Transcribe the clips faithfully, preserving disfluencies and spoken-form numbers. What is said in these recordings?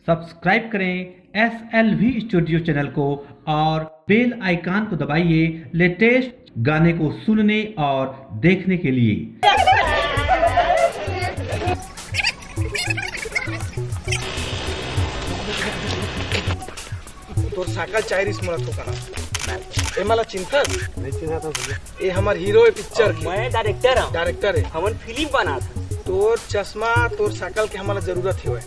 Subscribe करें S L V studio channel को और बेल आइकन को दबाइए लेटेस्ट गाने को सुनने और देखने के लिए। तोर साइकिल चाही रिहिस मोला ठोकाना। ए मला चिंतस? नहीं चिन्हा था भैया। ए हमर हीरो है पिक्चर के। मैं डायरेक्टर हूँ। डायरेक्टर है। हमन फिल्म बनात हन। तोर चश्मा, तोर साइकिल के हमला जरूरत हेवय।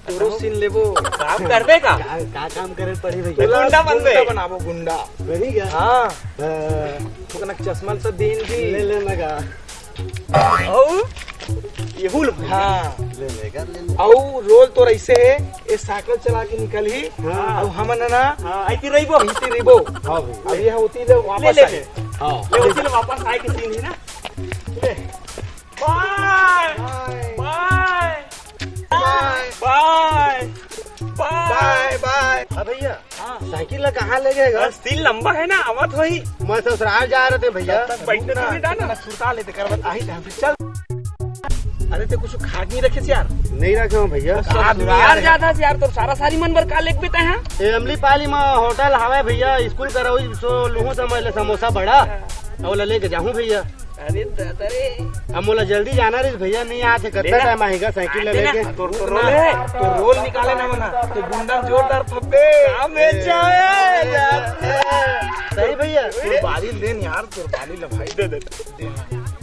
तोरो सीन लेबो। काम करबे का? का, का काम करे पड़ी भैया? तोला गुंडा बनबे। गुंडा बनाबो, गुंडा। बनी क्या? हाँ। ठोकना चश्मा सब दीन ले दी। ले मैं का। और ये हुल। हाँ। ले ले कर ले ले। अउ रोल तोर ऐसे है, ए साइकिल चला के निकलही। हाँ। अउ हमन ना हाँ, ऐसी रहिबो। इसी रिबो। हाँ अब भैया। ये होती ले ले वापस ले आए। ले। हाँ। ले उसी ले वापस आए के सीन है ना। ले। बाय। बाय। बाय। बाय। बाय। बाय। बाय बाय। हाँ भैया। हाँ। साइकिल ला कहाँ ले गए गा? बस सीन लंबा है ना, आवत वही। मैं ससुराल जा रहे थे भैया। बैठने दीजिए ना। ना सुरता लेते कर बस आही टाइम से चल। अरे ते कुछ खा के नहीं रखे यार। नहीं रखे हूँ भैया। आदमी यार यार। ज्यादा से यार तो सारा सारी मन भर का लेके बेटा है। ए अमली पाली में होटल हवे भैया, स्कूल करवाई सो लूहू समझ ले समोसा बड़ा। ओला लेके जाहूँ भैया। अरे दादा रे। अब मोला जल्दी जाना रही भैया, नहीं आते कतना लेना। टाइम आएगा साइकिल ले लेना। लेके। तो, तो रोल है, तो रोल निकाले ना मना, तो गुंडा जोरदार फब्बे। काम में जाए। सही भैया। तोर बाली लेन यार, तोर बाली ला भाई। दे दे।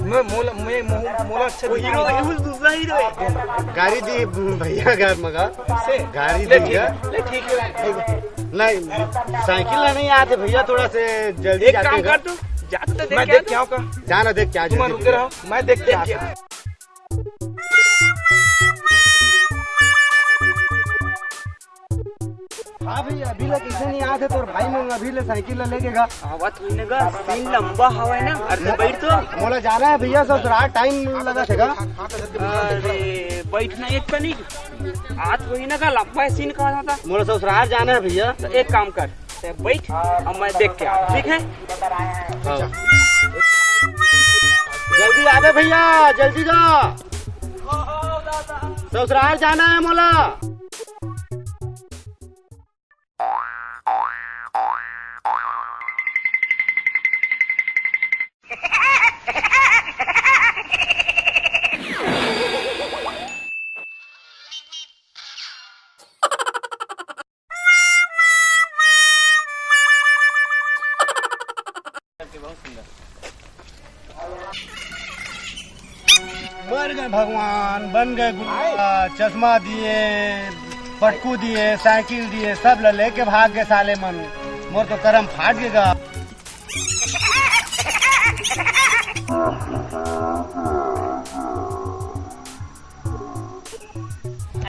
मैं मोला, मैं मोह- मोला अच्छा वो हीरो है, वो दूसरा हीरो है। गाड़ी दी भैया घर मगा। से गाड़ी ले दी ठीक क्या? है, ले ठीक है। नहीं, साइकिल ला नहीं आते भैया, थोड़ा से जल्दी एक जाते काम हैं। कर तू, जा तो देख मैं के देख आ क्या होगा? जाना देख क्या तुम जल्दी रुक रहा हूँ, मैं देख क्या देख आता। हाँ भैया, अभी ले कैसे नहीं आते तोर भाई मन अभी ले साइकिल ला लेके गा। आवा तू ने गा, सीन लंबा हवे ना, अरे तो बैठ तो। मोला जाना है भैया, ससुराल टाइम लगा थे गा। अरे बैठना एक कनी। आज वही ना का लंबा सीन कहा था। मोला ससुराल जाना है भैया। तो एक काम कर, ते बैठ और मैं देख के आ, ठीक है? हाँ। जल्दी आवे भैया, जल्दी गा। ससुराल जाना है मोला। मर गए भगवान, बन गए गुंडा, चश्मा दिए, पटकू दिए, साइकिल दिए, सब ल लेके भाग गए साले मन। मोर तो करम फाट गएगा।